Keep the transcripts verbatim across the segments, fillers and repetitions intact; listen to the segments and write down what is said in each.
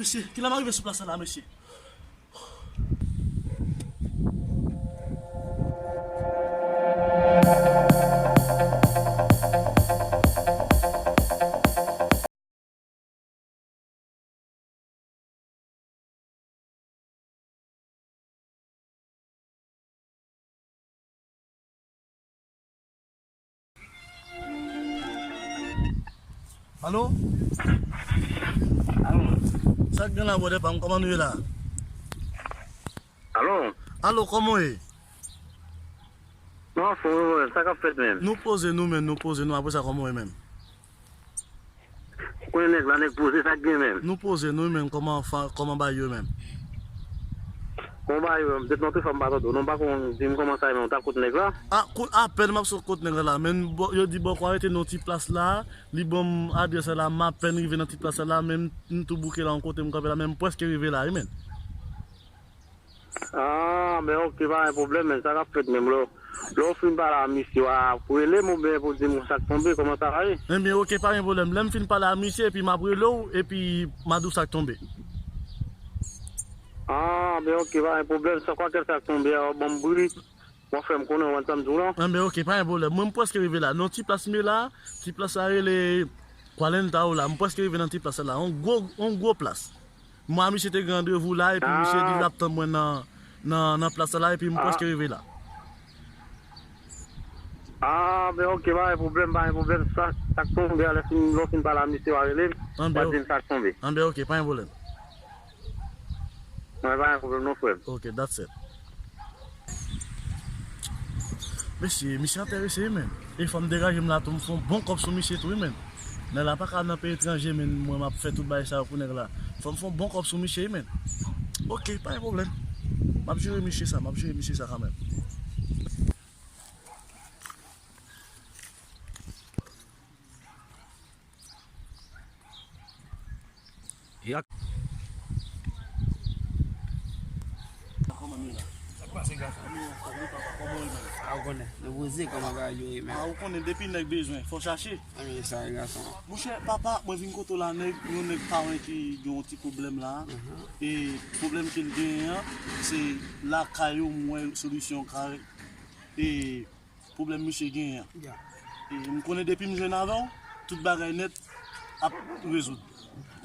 Mesye, kilè m a rive sou plas la, mesye? Alo? Alo? Sa k gen la, brother pa m? Kòman nou ye la? Alo? Alo, kòman w ye? Nou anfòm, wi, wi, sa k ap fèt menm? Nou poze nou, men, nou poze nou. Apre sa, kòman w ye menm? Ou konnen nèg la, nèg poze, sa k gen menm? Nou poze nou, men, kòman fa-, kòman bagay yo menm? Kòman bagay yo menm? Depi lontan fwa m pa tande w, non, m pa konn, di m kòman sa ye menm, ou t ap kot nèg la? A, kou-, apèn m ap sot kot nèg la la, men, bò, yo di bòkò arete nan yon ti plas la, li ban m adrès la, m apèn rive nan ti plas la, men m, m tou bouke la yon kote, m kanpe la, men m prèske rive la, wi, men. Ah, ben ok, pa gen pwoblèm, men sa k ap fèt menm lè, lè w fin pale a misye, w ap rele m oubyen pou di m sa k tonbe, kòman sa va ye? Ebyen, ok, pa gen pwoblèm. Lè m fin pale a misye, epi m ap rele w, epi m a di w sa k tonbe. Ah, ben ok, pa gen pwoblèm. Sa, kwakèl sa k tonbe a, w ap ban m bri, w ap fè m konnen, w konn sa m di w lan. Ebyen, ok, pa gen pwoblèm. Mwen, m prèske rive la. Nan ti plas m ye la, ti plas la rele Kwalenta ou la. M prèske rive nan ti plas la. On gwo, on gwo plas. Mwen a misye te gen randevou la, epi misye di l ap tann mwen nan, nan, nan plas la, epi m prèske rive la. Ah, ben ok, pa gen pwoblèm, pa gen pwoblèm. Sa, sa k tonbe a, lè fin, lè w fin pale a misye, w a rele m, w a di m sa k tonbe. Anben, ok, pa gen pwoblèm. Mwen, pa gen pwoblèm non, frè m. Ok, that's it. Mesye, misye enterese wi, men. E fò m degaje m la tou, m fè yon bon kòb sou misye tou wi, men. Nèg la pa ka nan peyi etranje, men mwen m ap fè tout bagay sa yo pou nèg la. Fò m fè yon bon kòb sou misye wi, men. Ok, pa gen pwoblèm. M ap jere misye sa, m ap jere misye sa kanmenm. Yak. Kòman nou ye la? Sa k pase, gason? Nou anfòm wi, papa, kòman w ye menm? A, ou konnen, nou poze, kòman bagay yo ye menm? A, ou konnen, depi nèg bezwen, fò chache. Anben, sa ye, gason. Monchè, papa, mwen vin kote w la, nèg, yon nèg pa wè ki gen yon ti pwoblèm la. E pwoblèm ke l genyen an, se lakay ou m wè solisyon ka, e pwoblèm misye genyen an. E m konnen depi m jwenn avè w, tout bagay nèt ap rezoud.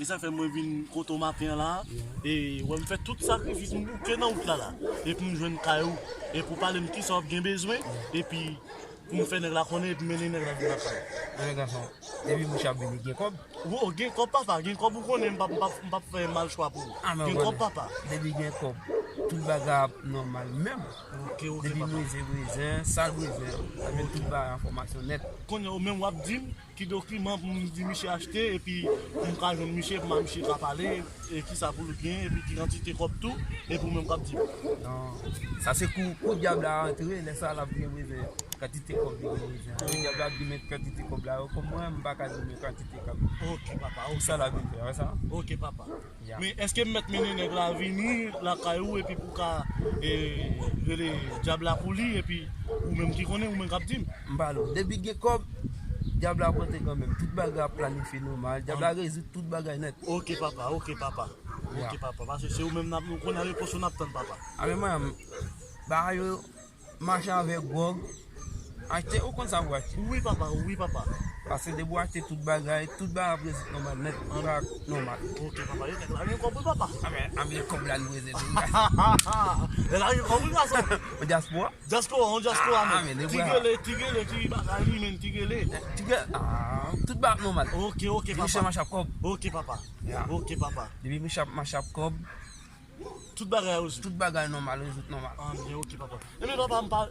E sa fè mwen vin kote w maten an la. E wè m fè tout sakrifis, m bouke nan wout la la. E pou m jwenn kay ou. E pou pale m kisa w ap gen bezwen. Epi pou m fè nèg la konnen, epi mennen nèg la vin lakay ou. Anben gason, depi mouche ap vini, gen kòb? Wo, gen kòb papa, gen kòb ou konnen, m p ap, m p ap, m p ap fè mal chwa pou ou. Gen kòb papa. Depi gen kòb, tout bagay ap nòmal menm. Ok, ok, papa. Depi m bezwen, sa l bezwen, anben tout bagay enfòmasyon nèt. Kounye a ou menm w ap di m ki dokiman pou m di misye achte, epi pou m ka jwenn misye, pou m a misye ka pale, e kisa pou l gen, epi ki kantite kòb tou, epi ou menm k ap di m. Non, sa se kou, kou dyab la antre, lè sa l ap gen bezwen kantite kòb li gen bezwen. Dyab la ap di men kantite kòb la, kòm mwen, m pa ka di men kantite kòb. Ok, papa, ok. Sa l ap vin fè, wè sa? Ok, papa. Men èske m mèt mennen nèg la vini lakay ou epi pou ka, e, rele dyab la pou li epi ou menm ki konnen, ou menm k ap di m? M pale w. Depi gen kòb, dyab la ap rantre kanmenm. Tout bagay ap planifye nòmal. Dyab la rezoud tout bagay nèt. Ok, papa, ok, papa. Ok, papa. Paske se ou menm n ap, nou konnen repons ou n ap tann, papa. Anben mwen, bagay yo, mache avèk gwòg. Achte, ou konn sa pou achte. Wi, papa, wi, papa. Paske depi w achte tout bagay, tout bagay ap rezoud nòmal nèt, tout bagay ap nòmal. Ok, papa, e nèg la gen kòb wi, papa. Anben, anben, kòb la nou bezwen tou. Nèg la gen kòb wi, gason. Yon dyaspora? Dyaspora, yon dyaspora, men. Ti gele, ti gele, ti bagay li, men, ti gele. Ti gele, ah, tout bagay ap nòmal. Ok, ok, papa. Depi mouche mache ap kòb. Ok, papa. Ok, papa. Depi mouche ap mache ap kòb. Tout bagay rezoud. Tout bagay nòmal, rezoud nòmal. Anben, ok, papa. Ebyen, papa, m pa,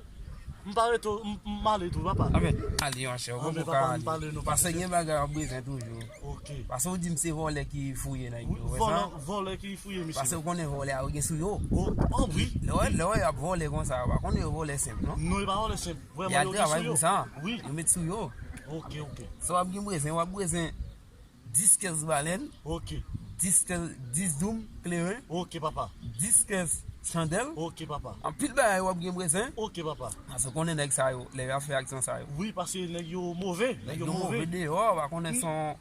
m pa rete, m, m ale tou, papa. Anben, ale, monchè, ou poko ka ale. Anben, papa, m pa ale, non, papa. Paske gen bagay w ap bezwen toujou. Ok. Paske ou di m se vòlè ki fouye nèg yo, wè sa? Vòlè, vòlè ki fouye, mesye. Paske ou konnen vòlè a yo gen sou yo. O, o, wi. Lè w, lè w y ap vòlè konsa, ou pa konnen yo vòlè senp, non? Non, yo pa vòlè senp. Vrèman, yo gen sou yo. Y a travay pou sa. Wi. Yo met sou yo. Ok, ok. Sa w ap gen bezwen, w ap bezwen dis kès balèn. Ok. Dis kès, dis doum kleren. Ok, papa. Dis kès chandèl. Ok, papa. Anpil bagay w ap gen bezwen. Ok, papa. Paske w konnen nèg sa yo, lè y ap fè aksyon sa yo. Wi, paske nèg yo move. Nèg yo move deyò, w pa konnen se yon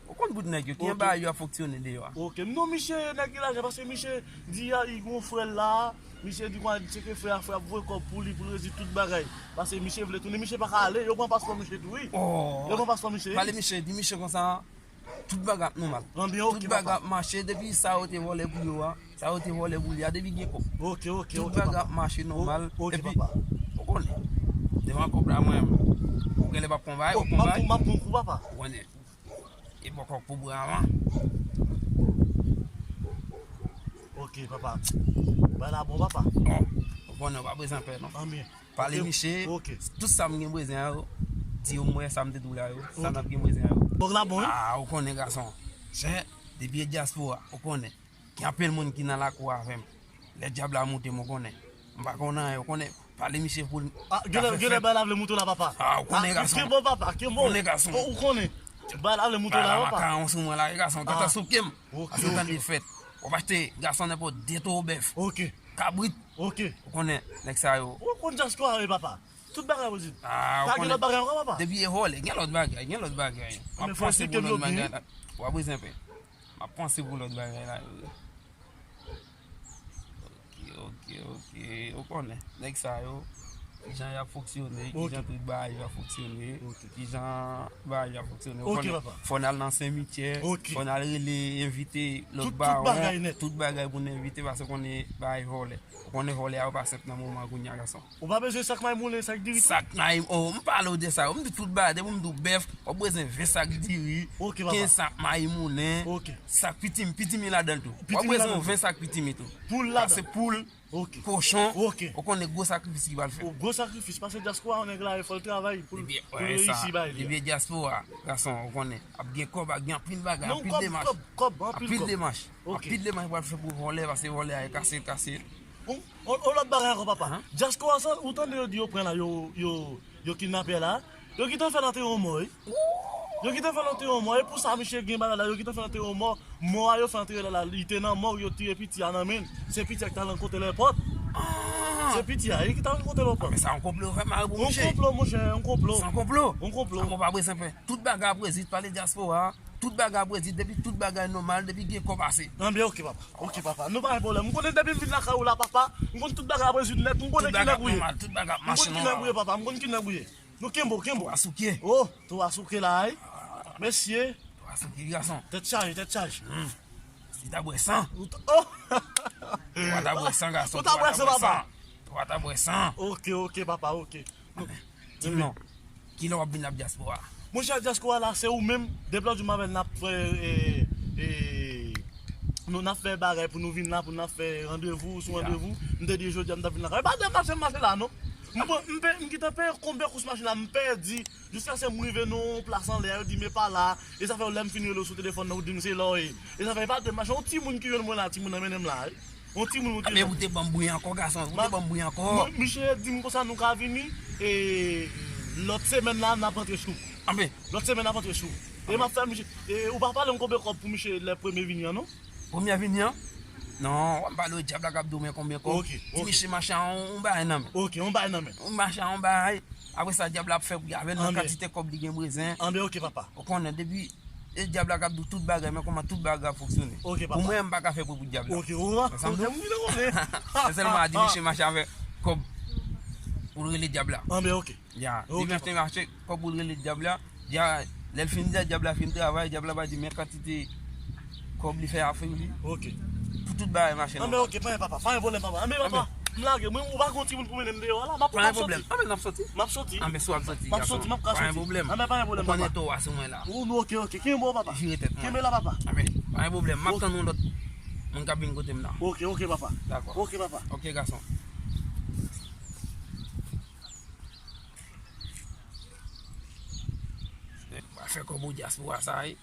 Ou konn bout nèg yo, ki anba yo ap fonksyone deyò a. Ok, non, misye, nèg gen lajan, paske misye di a, li gon frè l la, misye di konsa, li tcheke frè a, frè a ap voye kòb pou li, pou l redi tout bagay. Paske misye vle tounen, misye pa ka ale, yo pran paspò misye tou, wi. Yo pran paspò misye. Pale misye, di misye konsa, tout bagay ap nòmal. Tout bagay ap mache, depi sa yo te vòlè pou yo a, sa yo te vòlè pou li a, depi gen kòb. Ok, ok, tout bagay ap mache nòmal. Ok, papa. Ou konnen, devan kòb la, mwen, ou genlè p ap pran bagay, ou pran bagay. M ap pran kou, papa. Ou konnen. E bò kòk pou bwa a. Ok, papa. Bay la bon, papa. Bon, ou konnen, ou pa bezwen pè, non. Anbyen. Pale misye, tout sa m gen bezwen a yo, di yo mwen sa m te di w la yo, sa n ap gen bezwen a yo. Kòk la bon, wi. Ah, ou konnen, gason. Chè, depi e dyaspora, ou konnen. Gen anpil moun ki nan lakou avè m. Lè dyab la moute m, ou konnen. M pa konn anyen, ou konnen. Pale misye pou l. Ah, genlè, genlè bay la vle moute w la, papa. Ah, ou konnen, gason. Kenbe w, papa, kenbe w. Ou konnen, gason. Ou konnen. Bay la vle moute w la, papa. Bay la makaron sou mwen la, wi, gason. Tata souke m. Ok, ok. Paske tande fèt. W ap achte, gason, nenpòt de towo bèf. Ok. Kabrit. Ok. Ou konnen, nèg sa yo. Ou konn dyaspora, wi, papa. Tout bagay, wi. Ah, ou konnen. Pa gen lòt bagay ankò, papa? Depi e vòlè, gen lòt bagay, gen lòt bagay. M ap panse pou lòt bagay la. W ap bezwen pè. M ap panse pou lòt bagay la yo. Ok, ok, ok. Ou konnen, nèg sa yo, kijan y ap fonksyone, kijan tout bagay yo ap fonksyone, kijan bagay yo ap fonksyone. Ou konnen, fò n al nan simityè, fò n al rele, envite lòt bawon, tout bagay pou n envite, paske konnen bagay vòlè. Ou konnen vòlè a yo pa senp nan moman kounye a, gason. Ou pa bezwen sak mayi moulen, sak diri tou? Sak mayi, oh, m pale w de sa yo. M di tout bagay, depi m di w bèf, w ap bezwen ven sak diri, kenz sak mayi moulen, sak pitimi, pitimi ladan l tou. W ap bezwen ven sak pitimi tou. Poul ladan. Sa se poul, kochon, ou konnen gwo sakrifis ki pral fèt. Gwo sakrifis, paske dyaspora, nèg la, fò l travay pou l reyisi bagay li a. Ebyen, dyaspora, gason, ou konnen, ap gen kòb, ap gen anpil bagay, anpil demach. Anpil demach. Anpil demach pral fè pou vòlè, paske vòlè a kase, kase. On, on, on lòt bagay ankò, papa. Dyaspora sa, ou tande yo di yo pran la, yo, yo, yo kidnape la. Yo gentan fè l antere yon mò, wi. Yo gentan fè l antere yon mò. E pou sa, misye gen bagay la, yo gentan fè l antere yon mò. Mò a yo fè antere la, la, li te nan mòg, yo tire piti a nan men l. Se piti a ki t al rankontre lèpòt. Se piti a, wi, ki t al rankontre lèpòt. Men sa yon konplo yo fè mare pou misye. Yon konplo, monchè, yon konplo. Se yon konplo. Yon konplo. Sa konplo pa bezwen fè. Tout bagay ap rezid, pale dyaspora. Tout bagay ap rezid, depi tout bagay nòmal, depi gen kòb ase. Anben, ok, papa. Ok, papa. Nou pa gen pwoblèm. M konnen depi m vin lakay ou la, papa, m konn tout bagay ap rezid nèt. M konnen ki nèg ou ye. Tout bagay ap nòmal, tout bagay ap mache nòmal. M konn ki nèg ou ye, papa. M konn ki nèg ou ye. Nou kenbe w, kenbe w. Twa souke. Oh, twa souke la, wi. Mesye. Twa souke, gason. Tèt chaje, tèt chaje. Hmm. Si ta bwè san. Ou ta, oh! Twa ta bwè san, gason. Ou ta bwè san, papa. Twa ta bwè san. Ok, ok, papa, ok. Di m non. Kilè w ap vin ap dyaspora? Monchè, dyaspora la, se ou menm. Depi lòt jou m avè l, n ap fè, e, e, nou, n ap fè bagay pou nou vin la, pou n ap fè randevou sou randevou. M te di jodi a m t ap vin lakay. E pa de mache m mache la, non. M pran, m pe, m gentan peye konbyen kous machin la, m pèdi. Jiskaske m rive nan yon plas anlè a, yo di m e pa la. E sa fè lè m fin rele w sou telefòn nan, ou di m se la w ye. E sa fè e pa de mache, yon timoun ki jwenn mwen la, timoun nan mennen m la, wi. Yon timoun ou te jwenn. Men ou te ban m bri ankò, gason. Ou te ban m bri ankò. Mwen, misye di m konsa nou ka vini, e, lòt semèn la, n ap antre sou. Anben. Lòt semèn n ap antre sou. E m ap fè misye, e, ou pa pale m konbyen kòb pou misye lè premye vini an, non? Premye vini an? Non, w ap pale w dyab la k ap di w men konbyen kòb. Ok, ok. Di misye mache a yon, yon bagay nan men. Ok, yon bagay nan men. Yon mache a yon bagay. Apre sa, dyab la ap fè bri avè l nan kantite kòb li gen bezwen. Anben, ok, papa. Ou konnen depi e dyab la k ap di w tout bagay, men kòman tout bagay ap fonksyone. Ok, papa. Pou mwen, m pa ka fè bri pou dyab la. Ok, ou wè? Sa m di w? Se sèlman a di misye mache avè kòb pou l rele dyab la. Anben, ok. Ya, li menm te mache, kòb pou l rele dyab la. Ya, lè l fin, lè dyab la fin travay, dyab la va di men kantite kòb li fè afè li. Ok. Pou tout bagay mache nòmal. Anben, ok, pa gen papa, pa gen pwoblèm, papa. Anben, papa, m lage, mwen, ou pa gen yon timoun pou mennen m deyò a la, m ap, m ap soti. Anben, n ap soti. M ap soti. Anben, si w ap soti, m ap soti, m ap ka soti. Pa gen pwoblèm. Anben, pa gen pwoblèm, papa. Ou konnen to a sou mwen la. Ou, nou, ok, ok, kenbe w, papa. Jire tèt mwen. Kenbe la, papa. Anben, pa gen pwoblèm, m ap tann yon lòt moun k ap vin kote m nan. Ok, ok, papa. Dakò. Ok, papa. Ok, gason. Mwen fè kòb pou dyaspora sa, wi.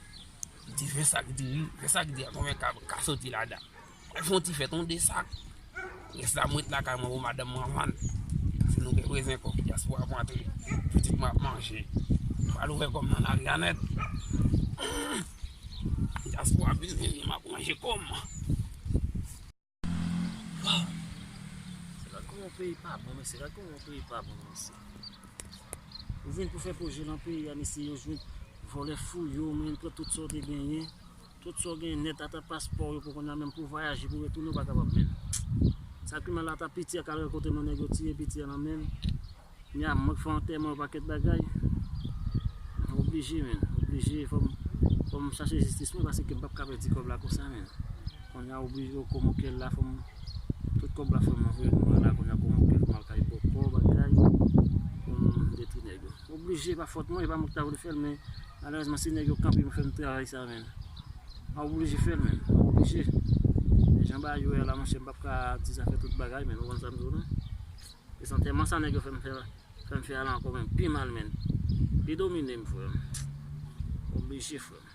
M di ven sak diri, ven sak diri a konbyen ka, ka soti ladan. Mwen fè yon ti fèt, yon de sak. Rès la mwen ret lakay mwen pou madanm mwen vann. Si nou gen bezwen kòb, dyaspora pou antre. Pitit mwen ap manje. Mwen al ouvè kò m nan lari a nèt. Dyaspora vin, vin, vin, m ap manje kò m. Waw! Gad kòman peyi pa bon, mesye. Gad kòman peyi pa bon, mesye. Ou vin pou fè pwojè nan peyi a, mesye, yo jwenn Vòlè fouye w, men, pran tout sa w te genyen. Tout sa w genyen nèt, ata paspò w yo pou kounye a menm pou vwayaje, pou retounen, w pa kapab menm. Sa ki mal la, ata piti a k al rankontre mwen, nèg yo tiye piti a nan men m. Kounye a mwen k fè antèman yon pakèt bagay. Oblije, men. Oblije, fò m, fò m chache jistis mwen, paske m p ap ka pèdi kòb la konsa, men. Kounye a oblije, yo komoke l la, fò m, tout kòb la fò m voye nou la, kounye a komoke l, fò m al kay bòkò, bagay, pou m detwi nèg yo. Oblije, pa fòt mwen, e pa mwen ki ta vle fè l, men malerezman, se nèg yo kanpe pou fè m travay sa, men. M oblije fè l, men. M oblije. Men jan bagay yo ye la, monchè, m p ap ka di zafè tout bagay, men ou konn sa m di w la. E se antèman sa nèg yo fè m fè, fè m fè a la ankò, men pi mal, men. Pi domine m, frè m. Oblije, frè m.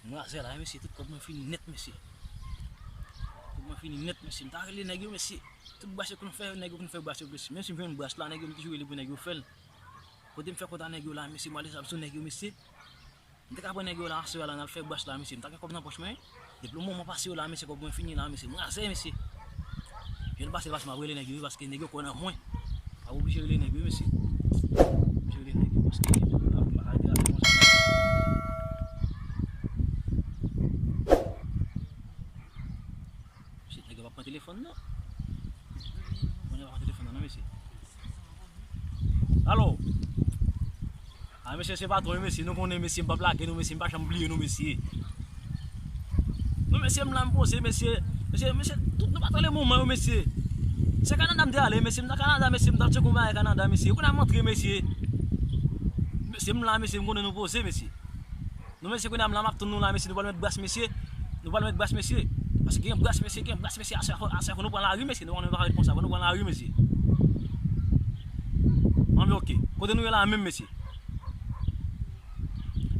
Mwen razè la, mesye, tout kòb mwen fini nèt, mesye. Kòb mwen fini nèt, mesye. M ta rele nèg yo, mesye. Tout bras yo konn fè, nèg yo konn fè bras yo, mesye. Menm si m jwenn bras la, nèg yo, m toujou rele pou nèg yo fè l. Kote m fè kont a nèg yo la, mesye, m ale sou nèg yo, mesye. M te ka pran nèg yo la, aswè a la, n al fè bras la, mesye. M ta gen kòb nan pòch mwen. Depi moman pase yo la, mesye, kòb mwen fini la, mesye. Mwen razè, mesye. Jan l pase, pase, m ap rele nèg yo, wi, paske nèg yo kwè nan mwen. M ap oblije rele nèg yo, wi, mesye. Oblije rele nèg yo, paske bagay te rate konsa. Mesye, nèg yo p ap pran telefòn, non. Kounye a p ap pran telefòn, non, non, mesye. Alo? A, mesye, se patwon, wi, mesye. Nou konnen, mesye, m p ap lage nou, mesye. M pa janm bliye nou, mesye. Non, mesye, m la, m poze, mesye. Mesye, mesye, tout nou pa tande moman yo, mesye. Se Kanada m te ale, mesye. M nan Kanada, mesye. M t ap tcheke yon bagay Kanada, mesye. Kounye a m antre, mesye. Mesye, m la, mesye. M konnen nou poze, mesye. Non, mesye, kounye a m la, m ap tann nou la, mesye. Nou pral met bras, mesye. Nou pral met bras, mesye. Paske gen bras, mesye, gen bras, mesye. Aswè, aswè, fò nou pran lari, mesye. Nou pa ret konsa, fò nou pran lari, mesye. Anben, oke. Kote nou ye la menm, mesye?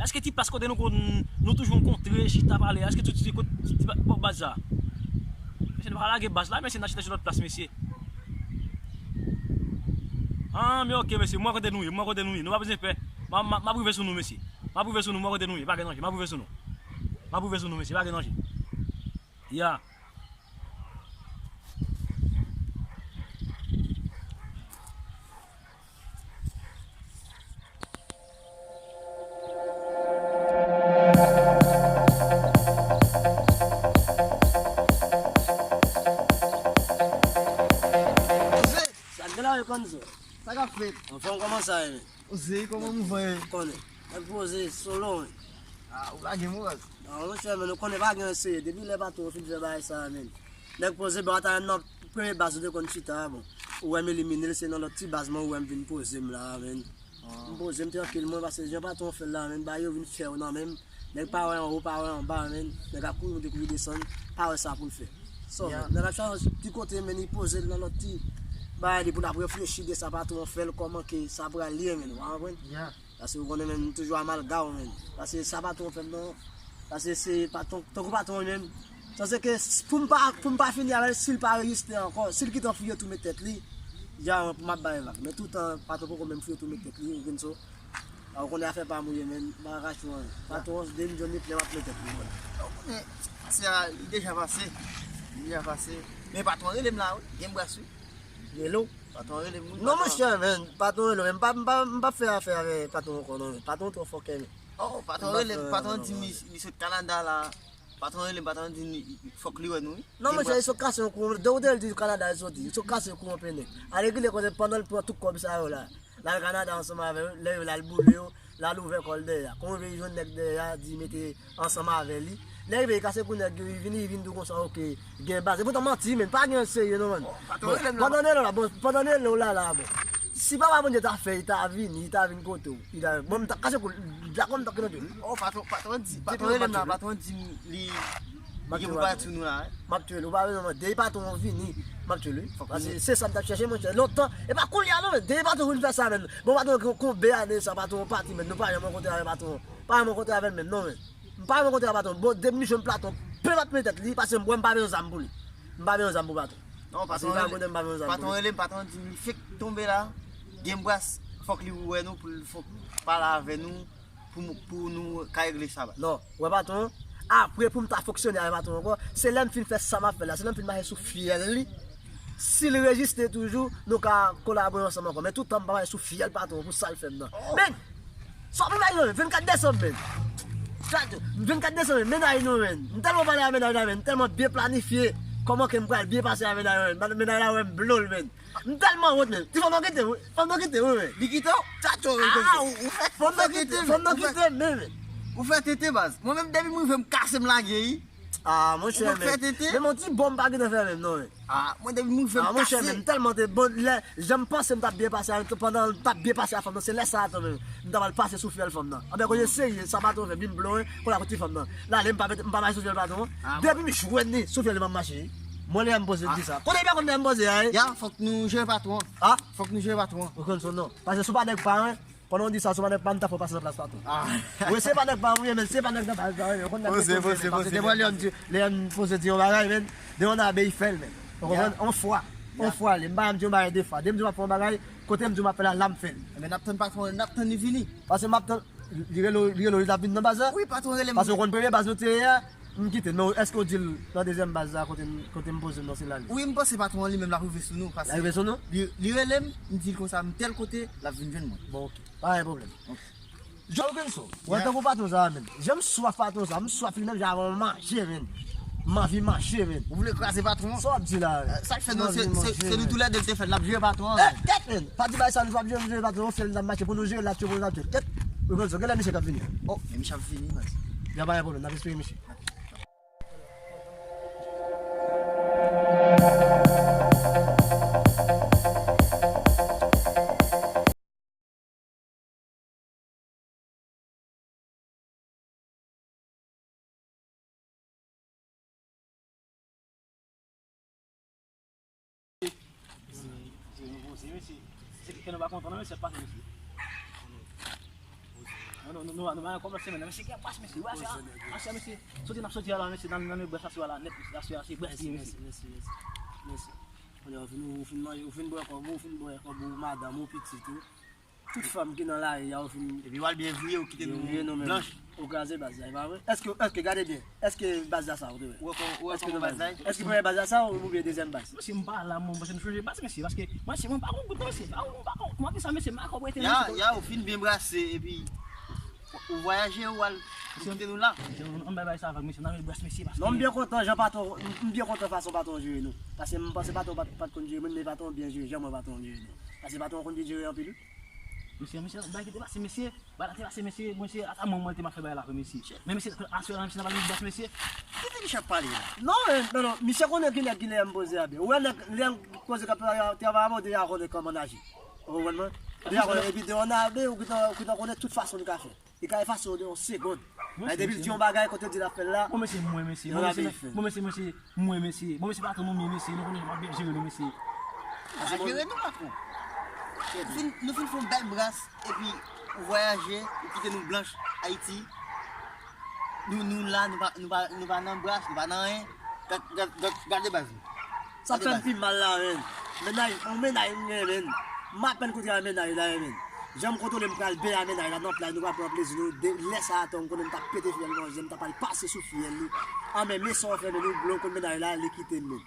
Èske ti plas kote nou konn, nou toujou kontre, chita pale? Èske ti, ti, ti, ti, ti, bò baz sa? Mesye, nou pa lage baz la, mesye, n a chita sou lòt plas, mesye. Anben, oke, mesye, m wè kote nou ye, m wè kote nou ye. Nou pa bezwen pè. M a, m a, m ap rive sou nou, mesye. M ap rive sou nou, m wè kote nou ye, pa gen danje, m ap rive sou nou. M ap rive sou nou, mesye, pa gen danje. Ya. Sa gen la, yo konn sa. Sa k ap fèt? Anfòm, kòman sa ye, men? Oze, kòman mouvman ye? Konnen. Nèg poze, solo, men. Ah, ou lage m raz. Non, monchè, men nou konnen pa gen seye. Depi lè patwon fin fè bagay sa, men. Nèg poze, bon, ata nan premye baz nou te konn chita a, bon. Ou wè m elimine l, se nan lòt ti baz mwen ou wè m vin poze m la, men. M poze m trankil, mwen, paske jan patwon fè l la, men, bagay yo vin fè yo nan men m. Nèg pa wè anwo, pa wè anba, men. Nèg ap kouri monte, kouri desann, pa wè sa pou l fè. So, nèg ap chache ti kote, men, li poze l nan lòt ti bagay li pou l ap reflechi de sa patwon fè l, kòman ke sa pral ye, men, ou pa konprann? Paske ou konnen, men, m toujou amalgam, men. Paske sa patwon fè m nan, paske se patwon, tankou patwon li menm, sanse ke s-, pou m pa, pou m pa fini avè l, si l pa rejiste ankò, si l kite fouye tou met tèt li, ja, m ap bay vag. Men toutan, patwon poko menm fouye tou met tèt li, ou konn sa. A, ou konnen afè pa m ou ye, men, m pa ka rache w anyen. Patwon, de m jwenn li, plen m ap met tèt li, men. Ou konnen, pase a, li deja pase. Li deja pase. Men patwon rele m la, wi. Gen bras, wi. Rele w? Patwon rele m, wi. Non, monchè, men, patwon rele w, men, m pa, m pa, m pa fè afè avè patwon ankò, non, men. Patwon twò fòkè, men. Oh, patwon rele m, patwon di m li, li sot Kanada la. Patwon rele m, patwon di m li, fòk li wè nou, wi. Non, monchè, li sot kase yon kou, de ou te di Kanada li soti, li sot kase yon kou anpe nèt. Ale gile kote pandan l pran tout kòb sa yo la. L al Kanada ansanm avè yo, lè yo la, l boule yo, l al ouvè kò l dèyè. Kòm vin jwenn nèg dèyè a, di mete ansanm avè li. Lè rive, li kase kou nèg yo, li vini, li vin di w konsa, oke, gen baz. Epoutan manti, men, pa gen seye, non, men. Bon, pandan nou la, bon, pandan nou la, la, bon. Si Papa Bondye ta fè, li ta vini, li ta vin kote w. Li ta, bon, m ta kase kou, dakò, m ta kite w. Oh, patwon, patwon di, patwon rele m la, patwon di m li, li gen pou pati nou la, wi. M ap tcheke l, ou pa bezwen mande, depi patwon vini, m ap tcheke l, wi. Paske se sa m t ap chèche, monchè. Lontan, e pa kounye a, non, men, depi patwon vin fè sa, men. Bon, patwon, kon, konbyen ane sa, patwon pati, men, nou pa janm rankontre avèk patwon. Pa janm rankontre avè l menm, non, men. M pa rankontre avèk patwon. Bon, depi m jwenn patwon, plen m ap met tèt li, paske m wè m pa bezwen zam pou li. M pa bezwen zam pou patwon. Non, patwon rele, patwon rele m, patwon di m li fèk tonbe la. Gen bras, fòk li wè nou, pou l fòk pale avè nou, pou, pou nou ka regle sa. Non, wè patwon, apre pou m ta fonksyone avèk patwon ankò, se lè m fin fè sa m ap fè la, se lè m fin mache sou fyèl li. Si l rejiste toujou, nou ka kolabore ansanm ankò. Men toutan m pa mache sou fyèl patwon pou sa l fè m nan. Men, Sa w ap imajine w, vennkat desanm, menn. Sa, vennkat desanm, menn, mennaj nou, menn. M tèlman pale a mennaj la, menn. M tèlman byen planifye kòman ke m pral byen pase a mennaj la, menn. Mennaj la wè m blow l, menn. M tèlman wont, menn. Ti fanm nan kite m, wi. Fanm nan kite m, wi, menn. Li kite w? Tchatcho, wi, ah, ou, ou fè, ou fè tete, menn. Fanm nan kite m, menn. Ou fè tete, baz. Mwen menm, depi m rive, m kase, m lage, wi. Ah, monchè, menn. Ou fè tete? Menm yon ti bò m pa gentan fè menm, non, menn. Ah, mwen depi m rive, m kase. Ah, monchè, menn, m tèlman te bon, lè, jan m panse m t ap byen pase a, pandan m t ap byen pase a fanm nan, se lè sa a tou, menn. M t ap al pase sou fyèl fanm nan. Anben, kote serye, sa patwon fè, vin blow, kote a kote fanm nan. La, lè m pa mete, m pa mache sou fyèl patwon. Ah, bon. Depi m jwenn li, sou fyèl li m ap mache. Mwen, lè m poze di sa. Kote li pa konn lè m poze a, wi. Ya, fòk nou jere patwon. Ah? Fòk nou jere patwon. Ou konn son non. Paske si w pa nèg pa, wi. Pandan w di sa, si w pa nèg pa, m ta fè w pase nan plas patwon. Ah. Wi, se pa nèg pa, wi, men se pa nèg nan paz la, wi, men w konn nèg poze, poze, paske devan Leon di, Leon poze di yon bagay, men, de yon abey fè l, men. Ou konprann? Yon fwa. Yon fwa, li. M pa janm di yon bagay de fwa. Depi m di w m ap fè yon bagay, kote m di w m ap fè l la, la m fè l. Men n ap tann patwon, n ap tann li vini. Paske m ap tann, li rele w, li rele w, li t ap vin nan baz la? Wi, patwon rele m. Paske w konn premye baz nou te ye a, m kite l. Men èske w di l nan dezyèm baz la, kote m, kote m poze m nan, se la li? Wi, m panse patwon an li menm l ap rive sou nou, paske li rele m, m di l konsa, m tèl kote, l ap vin jwenn mwen. Bon, oke. Pa gen pwoblèm. Oke. Jan Wilkinson, ou wè tankou patwon sa a, menn. Jan m swaf patwon sa a, m swaf li menm jan avan m manje, menn. M anvi manje, menn. Ou vle kraze patwon an? Sa w ap di la, menn? Sa k fè nou, se, se, se nou toulède l te fèt, l ap jere patwon an, menn. Kèt, menn. Pa di bagay sa, nou p ap jere, jere patwon an, se li n ap mache pou nou jere, l ap tcheke pou nou, l ap tcheke. Kèt. Wilkinson, genlè misye k ap vini. Oh, men misye ap vini, man. Y a pa gen pwoblèm, n ap espere misye. Se, se nou poze, mesye. Se ke nou pa kontan, non, mesye, ap pase, mesye. Non, non, non, non, non, non, kòm lòt semèn, mesye, gen bras, mesye. Wi, aswè, aswè, mesye. Soti, n ap soti a la, mesye, nan, nan brès aswè a la, nèt, mesye. Aswè a, se brès li ye, mesye. Mèsi, mèsi, mèsi, mèsi. Kounye a, ou fin, ou fin manje, ou fin bwè kòb ou, ou fin bwè kòb ou, madanm ou, pitit ou. Tout fanm ki nan lari a, ou fin. Epi w al byen vire, ou kite nou blanch. Ou kraze baz la, e pa vre? Èske, èske, gade byen, èske baz la sa, ou te wè? Ou wè kò-, ou wè kòman baz la ye? Èske premye baz la sa, oubyen dezyèm baz? Mesye, m pa la, mwen, paske nou chanje baz, mesye, paske, mesye, mwen pa konn gout, mesye, pa konn, pa konn, mwen ap di sa, mesye, m pa konn, mwen ap di sa, mesye, m pa konn. Ya, ou fin byen brase, epi ou vwayaje, ou al, ou kite nou la. Mesye, m bay, bay sa avèk mesye, n ap met brase, mesye, paske. Non, m byen kontan, jan patwon, m byen kontan fason patwon jere nou. Paske m panse patwon pa t, pa t konn jere moun, men patwon byen jere, jan mwen patwon jere nou. Paske patwon konn byen jere anpil, wi. Mesye, mesye, bay ki te pase, mesye. Bay la te pase, mesye. Mesye, ata mwen, mwen te ma fè bay la, vre, mesye. Men, mesye, aswè la, mesye, n ap al met bas, mesye. Kite misye ap pale la. Non, men, non, non. Misye konnen ki nèg ki lè m poze a byen. Ou wè nèg, lè m poze k ap travay, travay avè w, deja konnen kòman n aji. Ou konprann mwen? Deja konnen, epi devan nan, ou gentan, ou gentan konnen tout fason li ka fè. Li ka efase w nan yon segonn. Men depi l di yon bagay, kote l di l ap fè l la, bon, mesye, mwen, mesye, bon, mesye, mesye, mwen, mesye, mwen, mesye, patwon nou, men, mesye, nou konnen nou ap byen jere nou, mesye. A jere nou, patwon. Nou fin, nou fin fè yon bèl bras, epi ou vwayaje, ou kite nou blanch, Ayiti. Nou, nou la, nou pa, nou pa, nou pa nan bras, nou pa nan anyen. Gad, gad, gad, gade baz nou. Sa fè m pi mal la, menn. Mennaj, yon mennaj m gen, menn. M apèn kontre a mennaj la, menn. Jan m kontwole m pral byen a mennaj la nan play, nou pral pran plezi nou. De, lè sa a tou, m konnen m t ap pete fyèl manje, m t ap al pase sou fyèl li. Anben, men sa w fè, menn, ou blow konn mennaj la, li kite m, menn.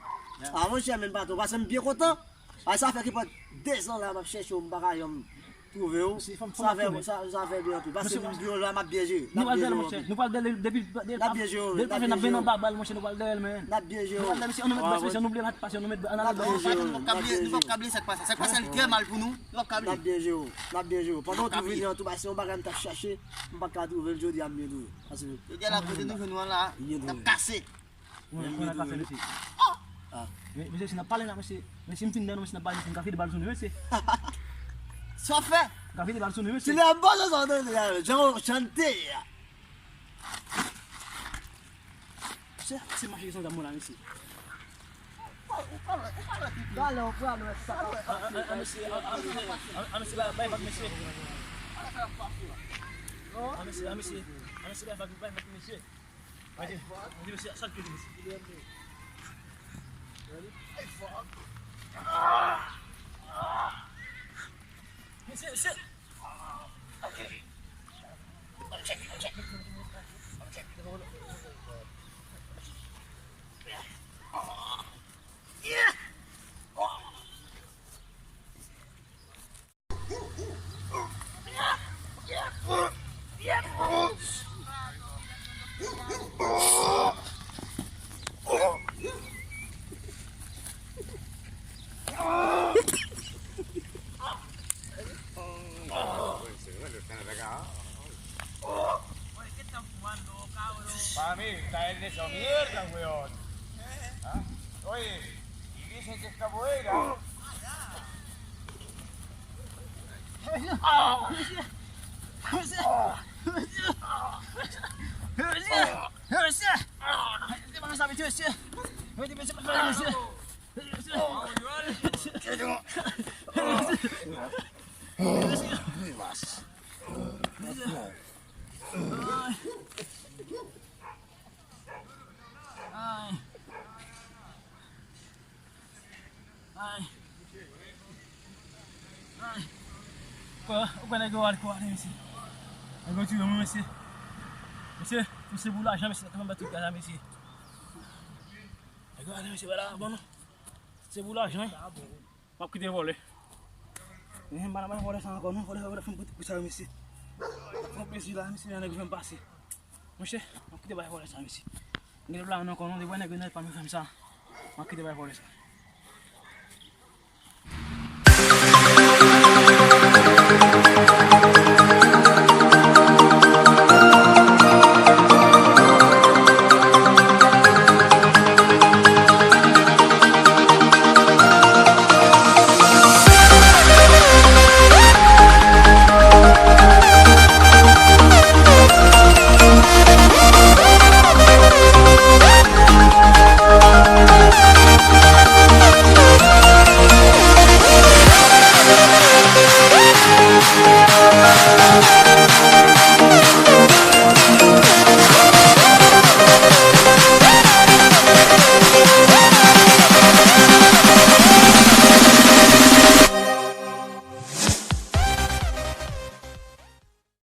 A, monchè, menn, patwon, paske m byen kontan. A, sa fè ki pran dezan la, m ap chèche w, m pa ka janm twouve w. Sa fè, sa, sa fè byen anpil. Paske m di w la, m ap byen jere. Nou pral dèyè l, monchè. Nou pral dèyè l depi, depi, depi n ap byen nan babal, monchè, nou pral dèyè l, men. N ap byen jere. Nou pral dèyè, mesye, nou met bas, mesye, nou bliye pase, nou met ann ale. Nou p ap kable, nou p ap kable sa k pase. Sa k pase a, li trè mal pou nou. Nou p ap kable. N ap byen jere. N ap byen jere. Pandan w tou vini an tou, ba, se yon bagay m t ap chache, m pa t ka twouve l, jodi a m byen twouve. Paske jodi a la, kote nou jwenn nou an la, n ap kase. Mwen, mwen la kase, mesye. Ah. Men, mesye, si n ap pale la, mesye, men si m fin dèyè nou, mesye, n ap pale, mesye, m ka vide bal sou nou, mesye. Sa w fè? M ka vide bal sou nou, mesye. Ti lè m pale sa w tande a, jan w chante a. Se, se mache ki sanzam mwen la, mesye. Talè w pral wè sa k ap pase. Ah, ah, ah, mesye, ah, ah, ah, mesye, bay, bay vag, mesye. Ah, mesye, ah, mesye, ah, mesye, bay vag, bay vag, mesye. Mesye, mesye, mesye, sa l pete, mesye. Mesye, mesye. Traer el de sonido, weón. ¿Ah? Oye, y dice que está buena. Ay. Ay. Ay. Kwè, ou kwè nèg yo al kwè, mesye. Nèg yo tiye mwen, mesye. Mesye, si se pou lajan, mesye, nèg yo fè m bat tout gaz la, mesye. Nèg yo ale, mesye, wè la, bon, non. Si se pou lajan, wi. M ap kite vòlè. Ehe, m pa nan bay vòlè sa ankò, non. Vòlè, vòlè, fè m kote pou sa, mesye. Fè m plezi la, mesye, nèg yo fè m pase. Monchè, m ap kite bay vòlè sa, mesye. M gen la ankò, non, de wè nèg yo nèt pa m fè m sa. M ap kite bay vòlè sa.